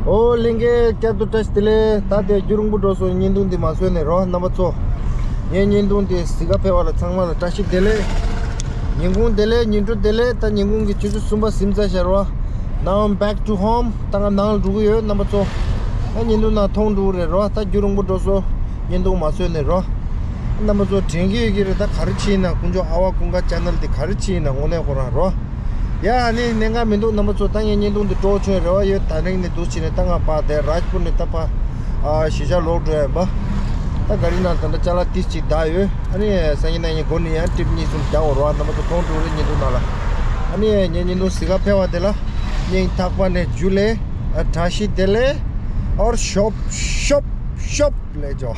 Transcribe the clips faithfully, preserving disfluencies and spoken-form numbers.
ཨོ་ལྷན་རྒྱས་བསྐྱར་དུ་བཀྲ་ཤིས་བདེ་ལེགས། ད་དེ་རྒྱུན་རིང་པོ་འགྲོ་སོང་། བརྙན་ཐུང་འདི་མ་བཟོས་ནས་རོ། རྣམ་པ་ཚོ། ངའི་བརྙན་ཐུང་འདི་གཟིགས་ག་ཕེབས་པ་ལ་ཚང་མ་ལ་བཀྲ་ཤིས་བདེ་ལེགས། ཉིན་གུང་བདེ་ལེགས། ཉིན་དྲོ་བདེ་ལེགས། ད་ཉིན་གུང་གི་ཆུ་ཚོད་གསུམ་པ་ཟིན་ཚར་ཤག་རོ། Now I'm back to home. ད་ང་ནང་ལ་འགྲོ་གི་ཡོད། རྣམ་པ་ཚོ། ད་བརྙན་ཐུང་ནང་མཐོང་འགྲོ་གི་རེད་རོ། ད་རྒྱུན་རིང་པོ་འགྲོ་སོང་། བརྙན་ཐུང་མ་བཟོས་ནས་རོ། རྣམ་པ་ཚོ་དྲན་གྱི་ཡོད་ཀྱི་རེད། ད་ག་རེ་བྱས་ན་དཀོན་མཆོག་ཨ་བ་ཀུན་དགའ་ཆེ་ནལ་འདི་ག་རེ་བྱས་ན་དངོས་གནས་ཁོ་རང་རོ། ཡ་ཨ་ནི་གནད་འགག་མི་འདུག། རྣམ་པ་ཚོ་ད་ངའི་བརྙན་ཐུང་འདི་སྤྲོ་བོ་བྱུང་རེ་བ་ཡོད། ད་རིང་ནས་འདུག་བྱས་ནས་ད་ང་ཕར་དེ་རཱཇ་པུར་ནས་ད་ཕར་ཨ་གཞིས་ཆགས་ལོག་འགྲོ་ཡ་ཡིན་པ། ད་ག་རི་ནང་ད་ལྟ་ཅ་ལག་ཏིས་གཅིག་བསྡད་ཡོད། ཨ་ནི་སང་ཉིན་གནངས་ཉིན་སྒོ་ནས་ཡང་ཊིབ་གཉིས་གསུམ་རྒྱག་འོ་རོ། རྣམ་པ་ཚོ་མཐོང་འགྲོ་རེད། བརྙན་ཐུང་ནང་ལ་ཨ་ནི་ངའི་བརྙན་ཐུང་གཟིགས་ག་ཕེབས་པ་དེ་ལ་སྙིང་ཐག་པ་ནས་འཇུ་ལེ། བཀྲ་ཤིས་བདེ་ལེགས། ཨོར་ཤོབ་ཤོབ་ཤོབ་ལེ་ཇོ།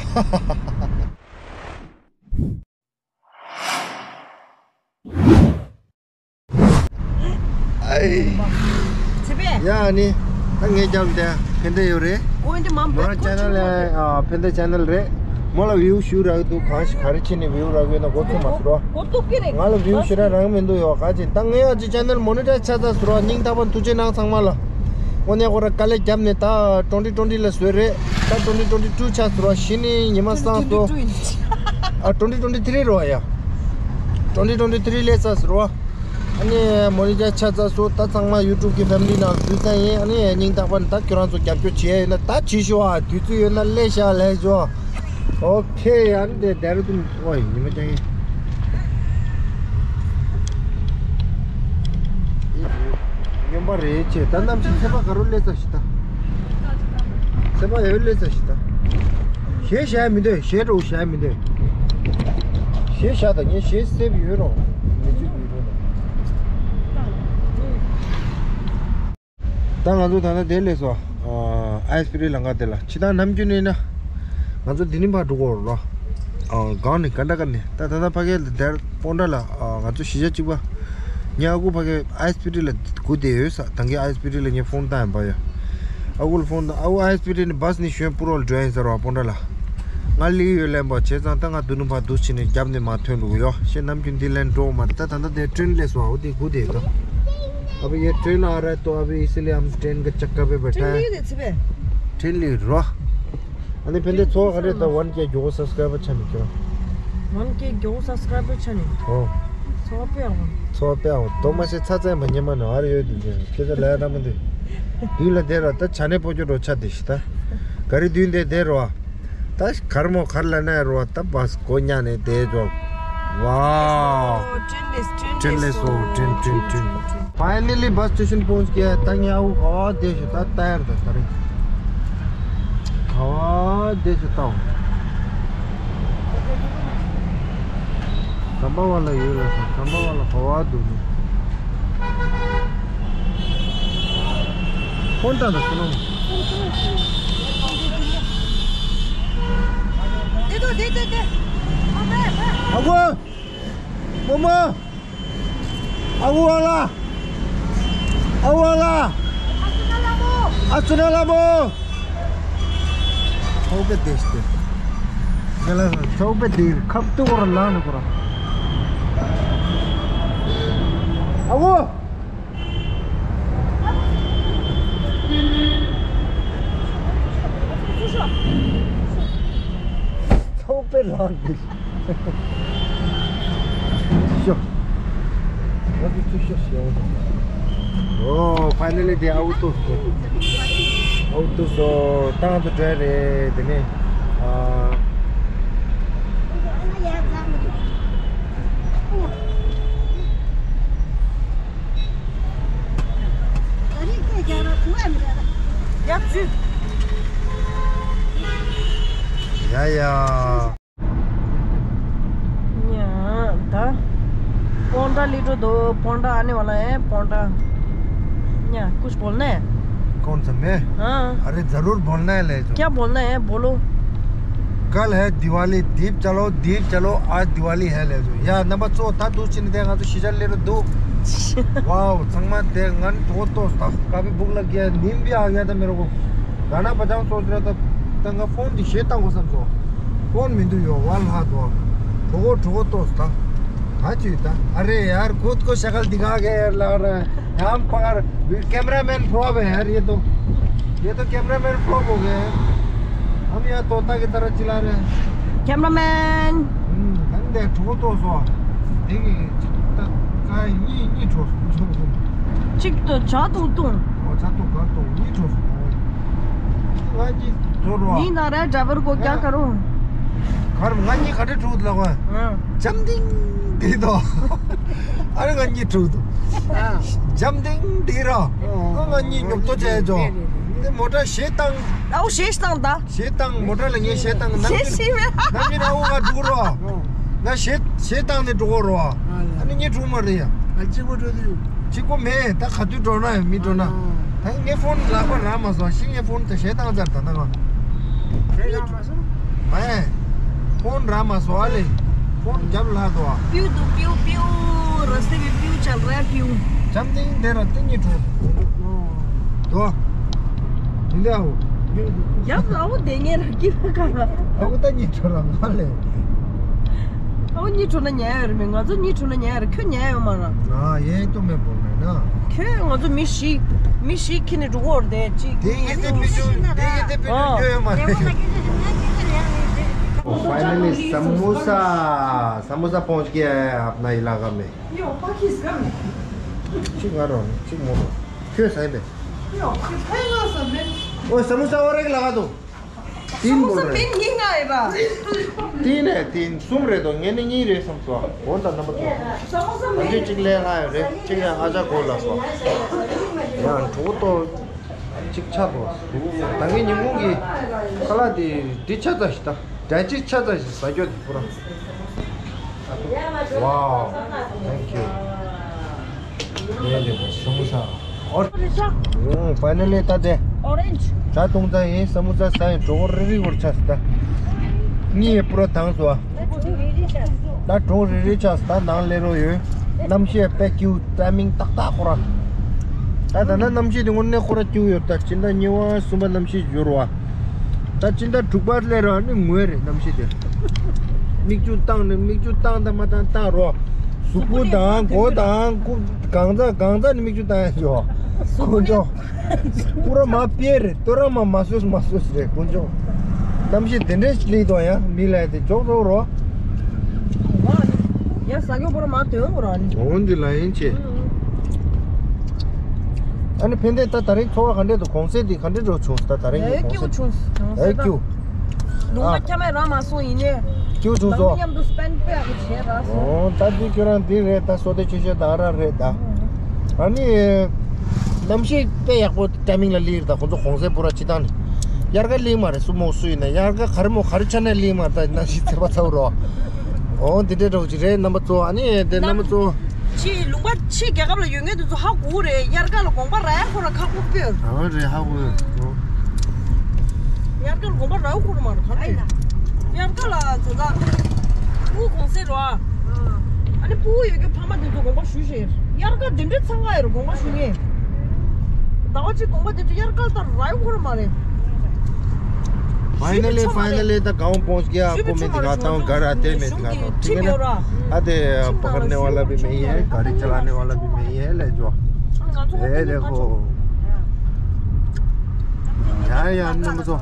ཨའི། ཚེ་འཕེལ། ཡ་ཨ་ནི། ད་ངའི་རྒྱབ་དེ་ཕན་བདེ་ཡོད་རེད། ཀོ་ཨིན་དི་མམ་མོ་རང་ཆེ་ནལ་ལ་ཕན་བདེ་ཆེ་ནལ་རེད། མོ་ལ་བིའུ་ཞུ་རག་འདུག། གང་ཞིག་ག་རེ་བྱས་ནས་བིའུ་རག་ཡོད་ན་མགོ་ཚོས་མ་ཟེར་རོ། ང་ལ་བིའུ་ཞེ་དྲག་རག་མི་འདུག་ཡོ། ག་ཅིག་ད་ངའི་ཨ་ཅི་ཆེ་ནལ་མོ་ནི་ཊའིཛ་ཆགས་ཚར་ཟེར་རོ། སྙིང་ཐག་པ་ཐུགས་རྗེ་གནང་ཚང་མ་ལ། དངོས་གནས་ཁོ་ར་དཀའ་ལས་བརྒྱབ་ནས་ད་ཊུ་ཝེན་ཊི་ཊུ་ཝེན་ཊི་ལ་བཟོས་རེད། ད་ཊུ་ཝེན་ཊི་ཊུ་ཝེན་ཊི་ཊུ་ཆགས་ཟེར་རོ། གཞི་ནས་ཉི་མ་སངས་སོ། ཨ་ཊུ་ཝེན་ཊི་ཊུ་ཝེན་ཊི་ཐི་རི་རོ་ཡ། ཊུ་ཝེན་ཊི་ཊུ་ཝེན་ཊི་ཐི་རི་ལས་ཚར་ཟེར་རོ། ཨ་ནི་མོ་ནི་ཊའིཛ་ཆགས་ཚར་སོང་། ད་ཚང་མ་ཡུ་ཊུབ་གི་ཕེ་མི་ལི་ནང་འཛུལ་ཚར་ཡིན། ཨ་ནི་སྙིང་ཐག་པ་ནས་ད་ཁྱོད་རང་ཚོ་རྒྱབ་སྐྱོར་བྱེད་ཡ་ཡོད་ན་ད་བྱེད་ཤོག་ཨ། དུས་ཚོད་ཡོད་ན་སླེབས་ཤག་ལབ་ཤོག། ཨོ་ཁེ། ཨ་ནི་དེ་ཌེ་ར་ཌུན་ཨོ་ཡིན་ཉི་མ་ཅང་ཡིན། སྨྱོན་པ་རེད་ཅེས། ད་གནམ་གཤིས་ཚད་པ་ག་རུ་སླེབས་ཚར་ཤག་ད། ཚད་པ་ཡོད་སླེབས་ཚར་ཤག་ད། གཞས་བཞག་མི་འདོད། གཞས་འགྲོ་བཞག་མི་འདོད། གཞས་བཞག་ད། ངས་གཞས་སེབ་ཡོད་རོ། མི་ཚུད་མི་རོ། ད་ང་ཚོ་ད་ལྟ་དེར་སླེབས་སོང་། ཨ་ཨའི་སི་པི་རི་ལམ་ཁ་དེ་ལ། ཕྱི་ཐང་ནམ་རྒྱུན་ཡིན་ན་ང་ཚོ་འདི་ནས་ཕར་འགྲོ་གི་ཡོད་རོ། ཨ་གང་ནས་ག་འདྲ་ག་ནས། ད་ད་ལྟ་ཕ་གི་དེར་སྤོན་ཊ་ལ། ཨ་ང་ཚོ་གཞིས་ཆགས་གཅིག་པ། ངའི་ཨ་ཁུ་ཕ་གི་ཨའི་སི་པི་རི་ལ་སྒུག་བསྡད་ཡོད་ས། ད་གིན་ཨའི་སི་པི་རི་ལ་ངས་ཕོན་བཏང་ཡིན་པ་ཡ། ཨ་ཁུ་ལ་ཕོན་བཏང་། ཨ་ཁུ་ཨའི་སི་པི་རི་ནས་བྷ་སི་ནས་ཞོན་པུ་རོ་ལ་འགྲོ་ཡིན་ཟེར་བ་སྤོན་ཊ་ལ། ང་ལི་ཡོད་ལན་པ་བྱས་ཙང་ད་ང་དུ་ནུ་ཕ་དུ་ཕྱི་ནས་རྒྱབ་ནས་མ་ཐོན་འགྲོ་གི་ཡོད། ཤེས་ནམ་རྒྱུན་འདི་ལན་འགྲོ་མ། ད་ད་ད་དེ་ཊེན་སླེབས་སོང་། འོ་དེ་སྒུག་བསྡད་ཡོད་ད། अब ये ट्रेन आ रहा है तो अभी इसीलिए हम ट्रेन का चक्कर पे बैठा है। ट्रेन नहीं रहती। अने पहले तो अरे तो वन के जो सब्सक्राइबर छाने क्यों? वन के जो सब्सक्राइबर छाने। हो। सौ पे आओ। सौ पे आओ। तो मैं से छा छा मन्ने मनो अरे यो दिन के तो ले ना मते। दिन ले दे रहा था छाने पोजो रो छा दिसता। करी दिन दे दे रहा। ད་གར་མོ་གར་ལ་ནས་རོ། ད་བྷ་སི་གོ་ཉ་ནས་དེ་འཇོག། ཝའོ། ཊེན་ལེ་སོ། ཊེན་ལེ་སོ། ཊེན། ཊེན། ཊེན། Finally bus station पहुंच गया है। ད་ཉ་འུ་ག་བ་དེ་ཤི་ད་ཏར་ད་ཏར། ག་བ་དེ་ཤི་ད། ཟམ་པ་བ་ལ་ཡོད་ལ་སོང་། ཟམ་པ་བ་ལ་ག་བ་འདུག་ནི། ཁོང་ད་ད་སོང་། ཨ་ཁུ། རྨོ་མོ། ཨ་ཁུ་བ་ལ། ཨ་ཁུ་བ་ལ། ཨ་ཙི་ན་ལ་མོ། ཚོགས་པའི་དེ་སྟེ། ང་ལ་ཚོགས་པའི་དེ་ཁབ་ཏུ་བོར་ལ་ནི་བོར། ཨ་ཁུ། ཚོགས་པའི་ལག་འདི། ཤོ། ང་ཚོ་ཚུར་ཤོག་ཞེས་འོ། ཨོ་ཕའི་ནལ་ལི་དེ་ཨའུ་ཏོ་སོ། ཨའུ་ཏོ་སོ་ཏང་དུ་འགྲོ་རེད་དེ་ནས། ཨ། ཡ་ཡ། ཉ་ད། སྤོན་ཊ་ལི་འགྲོ་དོ། སྤོན་ཊ་ཨ་ནི་བ་ལ་ཨེ་སྤོན་ཊ། ཉ་ཀུཆ་བོལ་ན་ཧེ། कौन सा मैं? हाँ। अरे जरूर बोलना है ले जो। क्या बोलना है बोलो। कल है दिवाली। दीप चलो, दीप चलो, आज दिवाली है ले जो। ཡ་རྣམ་པ་ཚོ་ད་འདུག་ཕྱི་ནས་དེ་ང་ཚོ་གཞིས་ཆགས་སླེབས་རེད་འདུག། ཝའོ་ཚང་མ་དེ་ང་ནི་དོ་ཏོ་ད་ཀ་བི་བུག་ལ་གེ་ནིམ་བི་ཨ་ག་ད་མེ་རོ་གོ། ག་ན་པ་ཅང་སོ་ཟེར་ད་ད་ང་ཕོན་འདི་ཞེ་ལྟ་གོ་བསམ་སོང་། ཕོན་མི་འདུག་ཡོ་ཝ་ལ་དོ། གྲོ་གོ་གྲོ་གོ་ཏོ་ད། ད་ हाँ जी, था। अरे यार, खुद को शक्ल दिखा के यार लग रहा है। हम पकड़, कैमरामैन फ्लॉप है यार, ये तो। ये तो कैमरामैन फ्लॉप हो गया है। हम यहाँ तोता की तरह चिल्ला रहे हैं। कैमरामैन। हम्म, गंदे ठो तो सो। देखिए, चित्ता का ये, ये ठो, ठो, ठो। चिक तो चा तू तू। ओ, चा तू कर तू, ये ठो। हाँ जी, ठो रो। ये ना रहा है, ड्राइवर को क्या हाँ। करूँ? घर में ये खड़े ठो लगा है। हाँ। जम दिंग। དེ་དོ། ཨ་རེ་ང་གཉིས་ཁྲུག་འདུག་ཨ། འཇམ་ཐིང་དེ་ར། ཨ། ང་གཉིས་ཉོབ་ཏོ་བྱས་ཇོ། དེ་མོ་ཊ་ཞེ་བཏང་། ཨའོ་ཞེ་བཏང་ད། ཞེ་བཏང་མོ་ཊ་ལ་ངས་ཞེ་བཏང་ནམ་ཞེ་རྒྱུན་ཞེ་བས། ནམ་རྒྱུན་ཨ་འོ་ང་འགྲོ་རོ། ང་ཞེ་ཞེ་བཏང་ནས་འགྲོ་གོ་རོ། ཨ་ནི་ངས་འགྲོ་མ་རེད་ཡ། ཨ་གཅིག་པོ་འགྲོ་དུས། གཅིག་པོ་མེད་ད། ག་དུས་འགྲོ་ན་ཡང་མི་འགྲོ་ན། ཨ། ད་ངས་ཕོན་ལག་པ་རག་མ་སོང་། ཤི་ངས་ཕོན་དེ་ཞེ་བཏང་ཚར་ད་ན་ང་། ཞེ་བཏང་མ་སོང་། མ་ཡ། ཕོན་རག་མ་སོང་ཨ་ལེ། ཕོན་རྒྱབ་ལྷག་འདུག་ཨ། པིའུ་འདུག་པིའུ་པིའུ། ར་སེ་བའི་པིའུ་ཅལ་ར་པིའུ། འཇམ་ཐིང་དེ་ར་ཏིང་ངེ་འགྲོ་འདུག་ཨ། འདི་འདྲ་ཨོ། རྒྱབ་ཨའོ་དེ་ངས་ར་ཀི་བ་ག་ར། ཨའོ་ད་གཉིས་འགྲོ་ར་མ་ལེ། ཨའོ་གཉིས་འགྲོ་ན་ཉལ་ཡོད་རེད་མེད། ང་ཚོ་གཉིས་འགྲོ་ན་ཉལ་ཡོད་རེད། ཁྱོད་ཉལ་ཡོད་མ་ར། ཨ་ཡེ་ཏོ་མེ་པོ་མེ་ན། ཁྱོད་ང་ཚོ་མི་བཞི། མི་ཞིག་ཁྱེར་ནས་འགྲོ་གི་རེད་དེ་གཅིག་དེ་ཡིན་ཏེ་པི་ཅུ། དེ་ཡིན་ཏེ་པི་ཅུ་ཨ། ཡོད་ཡོད་མ་རེད། फाइनली समोसा, समोसा पहुंच गया है अपना इलाका में। यो पाकिस्तान। ཅིག་ང་རོ་ཅིག་མོ་རོ། ཁྱོད་ས་ཡིན་པས། यो खाएगा सब में। ओए समोसा और एक लगा दो। तीन बोल रहे हैं। तीन ही खाएगा। तीन है, तीन। གསུམ་རེད་དོ། ངས་ནི་གཉིས་རེད་བསམ་སོང་། འོ་ད་རྣམ་པ་ཚོ། ང་ཚོས་གཅིག་ལས་སླ་ཡོད་རེད། གཅིག་ཡང་ཨ་ཅག་གོ་ལ་སོང་། ཡང་གྲོགས་ཏོ་གཅིག་ཆགས་འགྲོ། ད་ངས་ཉིན་གུང་གི་ཁ་ལག་དེ་འདི་ཆ་ཚང་ཞིག་ད། འདྲ་གཅིག་ཆ་ཚང་ཞིག་ཟ་རྒྱུ་དེ་པུ་ར། Wow, thank you. ཡེ་ལེ་སམ་མུ་ས། ཨོ། ཧུམ། ཕའི་ནལ་ལི་ད་དེ། Orange. ཇ་འཐུང་ད་ཡིན། སམ་མུ་ས་ཟ་ཡིན། གྲོགས་རེ་རེ་བོར་ཆགས་སི་ད། གཉིས་ཡེ་པུ་ར་དང་སོ། ད་གྲོགས་རེ་རེ་ཆགས་སི་ད། ནང་ལས་རོ་ཡོད། གནམ་གཤིས་དཔེ་སྐྱིད། ཊའི་མིང་ཏག་ཏག་ཁོ་ར། ད་ད་ན་གནམ་གཤིས་དེ་དངོས་གནས་ཁོ་ར་སྐྱིད་ཡོད་ད། སྤྱི་ཟླ་གཉིས་པ་གསུམ་པ་གནམ་གཤིས་འགྱུར་བ། ད་སྤྱི་ཟླ་དྲུག་པ་སླེབས་ར་ནི་ངོས་རེད་གནམ་གཤིས་དེ། མིག་ཆུ་བཏང་ནི་མིག་ཆུ་བཏང་ད་མ་བཏང་བཏང་རོགས། གཟུགས་པོ་དང་མགོ་དང་སྐུ་གང་ཚ་གང་ཚ་ནི་མིག་ཆུ་བཏང་ཡ་ཅོ། དཀོན་མཆོག་པུ་ར་མ་པེ་རེད། ཏོ་ར་མ་མ་སོས་མ་སོས་རེད་དཀོན་མཆོག་གནམ་གཤིས་དེ་འདྲས་སླེབས་དོ་ཡ་མི་ལ་དེ་ཅོག་ཅོག་རོ། ཡ་ས་ཀྱོ་པུ་ར་མ་དོན་པུ་ར་ནི། འོན་ཏེ་ལ་ཡིན་ཆེ། ཨ་ནི་ཕན་བདེ་ད་ད་རིང་འཚོ་བ་ག་འདྲས་འདུག་གོང་ཚད་འདི་ག་འདྲས་འགྲོ་བྱུང་ད་ད་རིང་གི་ཨེ་གོང་ཚད་སྐྱིད་པོ་བྱུང་ཨེ་སྐྱིད་པོ། ལུང་པ་ཨ། ཁྱམས་མེད་ར་མ་སོང་ཡིན་ནས། སྐྱིད་པོ་བྱུང་སོང་། མཉམ་དུ་སྤེན་པ་བྱས་ར་སོང་། ཨོ་ད་འདི་ཁྱོད་རང་འདི་རེད་ད་བསོད་བདེ་ཆེ་ཤོས་ད་ར་རེད་ད། ཨ་ནི། གནམ་གཤིས་དཔེ་ཡག་པོ་ཊའི་མིང་ལ་སླེབས་ད་ཁོང་ཚོ་གོང་ཚད་པུ་ར་ཅི་ད་ནི། དབྱར་ཁ་སླེབས་མ་རེད་སུ་མོ་སུ་ཡིན་ན་དབྱར་ཁ་ག་རེ་མོ་ག་རེ་ཆ་ནས་སླེབས་མ་རེད་ད་གནམ་གཤིས་ཚ་བ་ཚ་བོ་རོ། ཨོ་འདི་འདྲས་འགྲོ་གི་རེད་རྣམ་པ་ཚོ་ཨ་ནི་དེ་རྣམ་པ་ཚོ། ཕྱི་ལུང་པ་ཕྱི་རྒྱལ་ཁབ་ལ་ཡོད་མཁན་དེ་ཚོ་ཧ་གོ་གི་རེད། དབྱར་ཁ་ལ་དགོང་པ་ར་ཡག་པོ་ར་ཁ་སྐོམ་སྤོས། ཨ་རེད་ཧ་གོ་ཡོད། དབྱར་ཁ་ལ་དགོང་པ་ར་ཡག་པོ་ར་མ་རེད་ག་རེ། དབྱར་ཁ་ལ་ཚོ་ད། སྤུ་གོང་ཟེར་རོ། ཨ་ནི་སྤུ་གུ་ཡོད་རྒྱུ་ཕ་མ་དེ་ཚོ་དགོང་པ་ཞུ་ཞེས། དབྱར་ཁ་དེ་འདྲའི་འཚང་ཁ་ཡོད་རེད་དགོང་པ་ཞུ་ངེས། ཟླ་བ་གཅིག་དགོང་པ་དེ་ཚོ་དབྱར་ཁ་ལ་ད་ར་ཡག་པོ་ར་མ་རེད། फाइनली फाइनली ད गांव पहुंच गया। आपको मैं दिखाता हूँ घर आते मैं दिखाता हूँ ठीक है ना। आते पकड़ने वाला भी मैं ही है गाड़ी चलाने वाला भी मैं ही है ले जो। ये देखो। यार यार नंबर तो।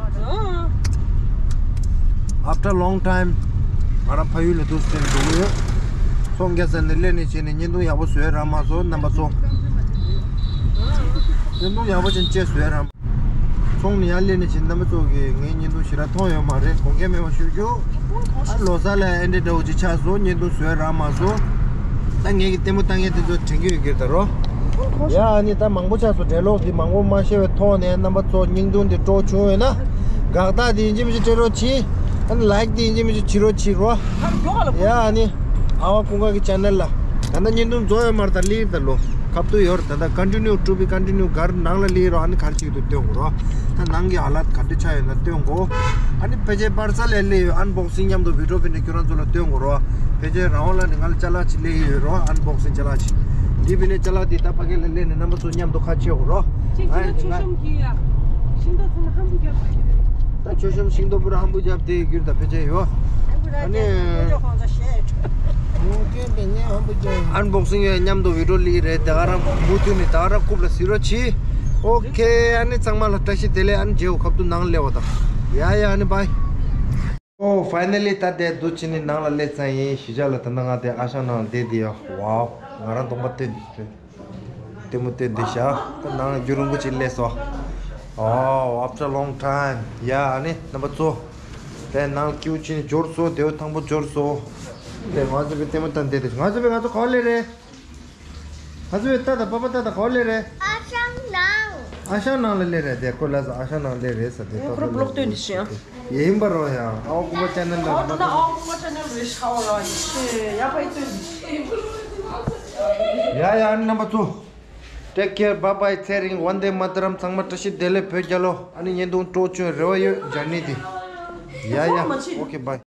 After long time ང་རང་ཕ་ཡུལ་ལ་འདུག་སེ་འགྲོ་གི་ཡོད། ཚོང་རྒྱག་ས་ནས་སླེབས་ནས་བྱས་ནས་བརྙན་ཐུང་ཡག་པོ་བཟོས་རག་མ་སོང་རྣམ་པ་ཚོ། བརྙན་ཐུང་ཡག་པོ་ཅན་ཅེས་བཟོས་རག་ཚོང་ནས་ཡར་སླེབས་ནས་བྱས་རྣམ་པ་ཚོ་གིས་ངའི་བརྙན་ཐུང་ཞེ་དྲག་མཐོང་ཡོད་མ་རེད། དགོངས་འགལ་མེད་པ་ཞུ་རྒྱུ། ཨ་ལོ་གསར་ལ་ཨེ་འདྲ་འདྲ་བོ་ཅིག་ཆགས་སོང་བརྙན་ཐུང་བཟོས་རག་མ་སོང་། ད་ངས་ཀྱི་ལྟད་མོ་ལྟ་མཁན་དེ་ཚོ་དྲན་གྱི་ཡོད་ཀྱི་ད་རོ། ཡ་ཨ་ནི་ད་མང་པོ་ཆགས་སོང་འགྲེལ་ལོག་འདི་མང་པོ་མ་ཤེས་པའི་ཐོག་ནས་རྣམ་པ་ཚོ་བརྙན་ཐུང་འདི་སྤྲོ་བྱུང་ཡོད་ན། དགག་རྟགས་འདི་ཡིན་གཅིག་མིན་གཅིག་སྤྲད་རོགས་གྱིས། ཨ་ནི་ལའིཀ་འདི་ཡིན་གཅིག་མིན་གཅིག་བྱེད་རོགས་གྱིས་རོ། ཡ་ཨ་ནི། ཨ་བ་ཀུན་དགའ་གི་ཆེ་ནལ་ལ། ད་ལྟ་བརྙན་ཐུང་རྫོགས་ཡོད་མ་རེད་ད་ལིར་ད་ལོ། ཁབ་ཏུ་ཡོད་རེད་ད་ལྟ་continue to be continue གར་ནང་ལ་ལིར་རོ་ཨ་ནི་གར་གཅིག་ཏུ་སྟོན་དགོས་རོ། ད་ནང་གི་ཧ་ལ་ག་འདྲ་ཆགས་ཡོད་ན་སྟོན་དགོས། ཨ་ནི་ཕལ་ཆེར་པར་ས་ལས་སླེབས་ཡོད་ཨན་བོག་སིང་མཉམ་དུ་བི་ཌིའོ་ཕི་ནས་ཁྱོད་རང་ཚོ་ལ་སྟོན་དགོས་རོ། ཕལ་ཆེར་རང་དབང་ལ་ནི་ང་ལ་ཅ་ལག་ཅིག་སླེབས་ཡོད་རོ་ཨན་བོག་སིང་ཅ་ལག་ཅིག་འདི་བི་ནས་ཅ་ལག་འདི་ད་ཕ་གི་ལ་སླེབས་ནས་རྣམ་པ་ཚོ་མཉམ་དུ་ཁ་ཕྱེ་དགོས་རོ། ཅིག་ཅིག་ཆོས་གཤམ་གྱི་ཡ། ཤིང་ཏོག་ཚང་མ་ཧམ་བུ་རྒྱབ་པ་ཡོད། ད་ཆོས་གཤམ་ཤིང་ཏོག་པུ་ར་ཧམ་བུ་རྒྱབ་དེ་གྱུར་ད་ཕལ་ཆེར་ཡོད། ཨ་ནི། ཨན་བོག་སིང་ཡོད་མཉམ་དུ་བི་ཌིའོ་ལི་རེད། དེ་ག་རང་མུ་མཐུད་ནས་ད་ག་རང་རྐུབ་ལ་གཟིགས་རོགས་གྱིས། ཨོ་ཁེ། ཨ་ནི་ཚང་མ་ལ་བཀྲ་ཤིས་བདེ་ལེགས། ཨ་ནི་རྗེའུ་ཁབ་ཏུ་ནང་སླེབས་པ་དང་། ཡ་ཡ། ཨ་ནི་བྷའི། ཨོ་ཕའི་ནལ་ལི་ད་དེ་འདུག་བྱས་ནས་ནང་ལ་སླེབས་ཚར་ཡིན། གཞིས་ཆགས་ལ། ད་ནང་ང་དེ་ཨ་ཞང་ནང་ལ་བསྡད་དེ་ཡོད། ཝའོ། ང་རང་གདོང་པ་སྟོན་དེ་ཞིག་རེད། ལྟད་མོ་སྟོན་དེ་བཞག་ད་ནང་རྒྱུན་རིང་པོ་ཅིག་སླེབས་སོང་། ཨོ། after long time. ཡ། ཨ་ནི་རྣམ་པ་ཚོ། དེ་ནང་ལ་སྐྱིད་པོ་བྱས་ནས་འབྱོར་སོང་། དེ་བས་ཐང་པོ་འབྱོར་སོང་། དེ་ང་ཚོ་བའི་ལྟད་མོ་ལྟ་བསྡད་དེ། ང་ཚོ་བའི་ང་ཚོ་ག་པར་སླེབས་རེད། ང་ཚོ་བའི་ཏ་ད་པ་པ་ཏ་ད་ག་པར་སླེབས་རེད། ཨ་ཞང་ནང་། ཨ་ཞང་ནང་ལ་སླེབས་རེད། དེ་ཁོ་ལ་ཟ་ཨ་ཞང་ནང་སླེབས་རེད་ཟེར། དེ་ཨེ་ཁོ་ར་པ་པ་ལོག་སྟོན་དེ་ཞིག་ཡ། ཡིན་པ་རོ་ཡ། ཨའོ་ཀུ་མ་ཅན་ནལ་ལ། ཨའོ་ཀུ་མ་ཅན་ནལ་རེད་ཤག་ལ་ཡིན་ཤེ་ཡ་པ་ཡི་སྟོན་དེ་ཞིག་ཡ་ཡ། ཨ་ནི་རྣམ་པ་ཚོ། Take care, bye bye. ཚེ་རིང་། ཝན་དེ་མ་ཏ་རམ། ཚང་མ་བཀྲ་ཤིས་བདེ་ལེགས། བོད་རྒྱལ་ལོ། ཨ་ནི་བརྙན་ཐུང་སྤྲོ་བཅུག་རེ་བ་ཡོད། སྦྱར་ནི་དེ། ཡ་ཡ། ཨོ་ཁེ་བྷའི།